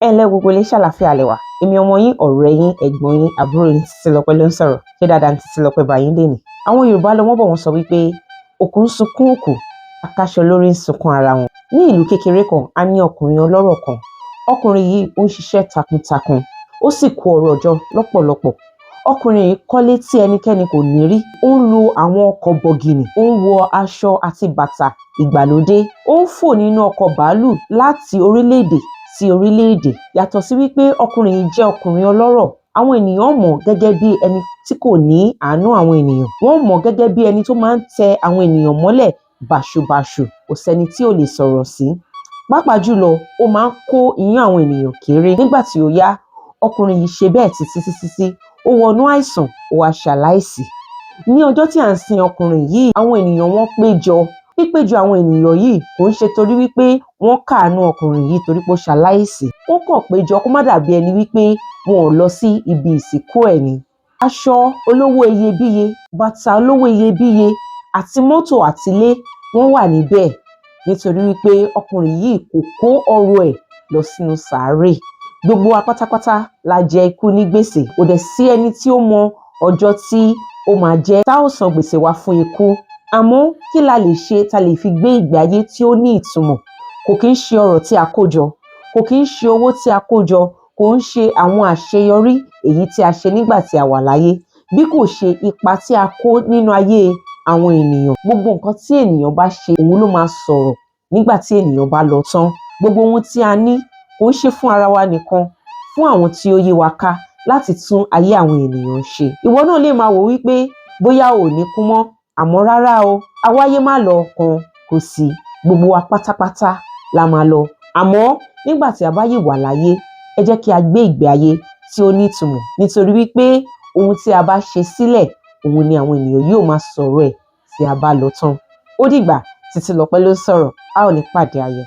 Ẹ ǹlẹ́ gbogbo ilé, ṣàlàáfíà lẹ wà? Èmi ọmọ yín, ọ̀rẹ́ yín, ẹ̀gbọ́n yín, àbúrò yín, Títílọpẹ́ ló ń sọ̀rọ̀. Ṣé dáadáa ní Títílọpẹ́ bá yín lénìí? Àwọn Yorùbá lọ wọ́n bọ̀, wọ́n sọ wípé òkú ń sunkún òkú, akáṣọ lórí ń sunkún ara wọn. Ní ìlú kékeré kan, a ní ọkùnrin ọlọ́rọ̀ kan. Ọkùnrin yìí, ó ń ṣiṣẹ́ takuntakun, ó sì kó ọrọ̀ jọ lọ́pọ̀lọpọ̀. Ọkùnrin yìí kọ́lé tí ẹnikẹ́ni kò ní rí, ó ń lo àwọn ọkọ̀ bọ̀gìnì, ó ń wọ aṣọ àti bàtà ìgbàlódé, ó ń fò nínú ọkọ̀ bàálù láti orílẹ̀-èdè sí orílẹ̀-èdè. Yàtọ̀ sí wípé ọkùnrin yìí jẹ́ ọkùnrin ọlọ́rọ̀, àwọn ènìyàn mọ̀ gẹ́gẹ́ bí ẹni tí kò ní àánú àwọn ènìyàn. Wọ́n mọ̀ gẹ́gẹ́ bí ẹni tó máa ń tẹ àwọn ènìyàn mọ́lẹ̀ bàṣubàṣu. Kò sẹ́ni tí ò lè sọ̀rọ̀ sí. Pàápàá jùlọ, ó máa ń kó iyán àwọn ènìyàn kéré. Nígbà tí ó yá, ọkùnrin yìí ṣe bẹ́ẹ̀ títí títí tí ó wọnú àìsàn, ó wá ṣaláìsí. Ní ọjọ́ tí à ń sin ọkùnrin yìí, àwọn ènìyàn, wọ́n péjọ. Pípéjọ àwọn ènìyàn yìí kò ń ṣe torí wípé wọ́n káàánú ọkùnrin yìí torí pé ó ṣaláìsí. Wọ́n kàn péjọ kó má dàbí ẹni wípé wọn ò lọ sí ibi ìsìnkú ẹ̀ ni. Aṣọ olówó iyebíye, bàtà olówó iyebíye àti mọ́tò àtilé, wọ́n wà níbẹ̀, nítorí wípé ọkùnrin yìí kò kó ọrọ̀ ẹ̀ lọ sínú sàárè. Gbogbo wa pátápátá la jẹ ikú ní gbèsè. Kò dẹ̀ sí ẹni tí ó mọ ọjọ́ tí ó máa jẹ́ tá ó san gbèsè wa fún ikú. Àmọ́ kí la lè ṣe ta lè fi gbé ìgbé ayé tí ó ní ìtumọ̀? Kò kí ń ṣe ọrọ̀ tí a kó jọ, kò kí ń ṣe owó tí a kó jọ, kò ń ṣe àwọn àṣeyọrí èyí tí a ṣe nígbà tí a wà láyé, bí kò ṣe ipa tí a kó nínú ayé àwọn ènìyàn. Gbogbo nǹkan tí ènìyàn bá ṣe, òun ló máa sọ̀rọ̀ nígbà tí ènìyàn bá lọ tán. Gbogbo ohun tí a ní, kò ń ṣe fún ara wa nìkan, fún àwọn tí ó yí wa ká, láti tún ayé àwọn ènìyàn ṣe. Ìwọ náà lè máa wò wípé bóyá o ò ní kú mọ́, àmọ́ rárá o, awáyé má lọ kan kò sí. Gbogbo wa pátápátá la máa lọ. Àmọ́ nígbà tí a bá yìí wà láyé, ẹ jẹ́ kí a gbé ìgbé ayé tí ó nítumọ̀, nítorí wípé ohun tí a bá ṣe sílẹ̀, òun ni àwọn ènìyàn yóò máa sọ̀rọ̀ ẹ̀ tí a bá lọ tán. Ó dìgbà, Títílọpẹ́ ló ń sọ̀rọ̀. A ó ní pàdé ayọ̀.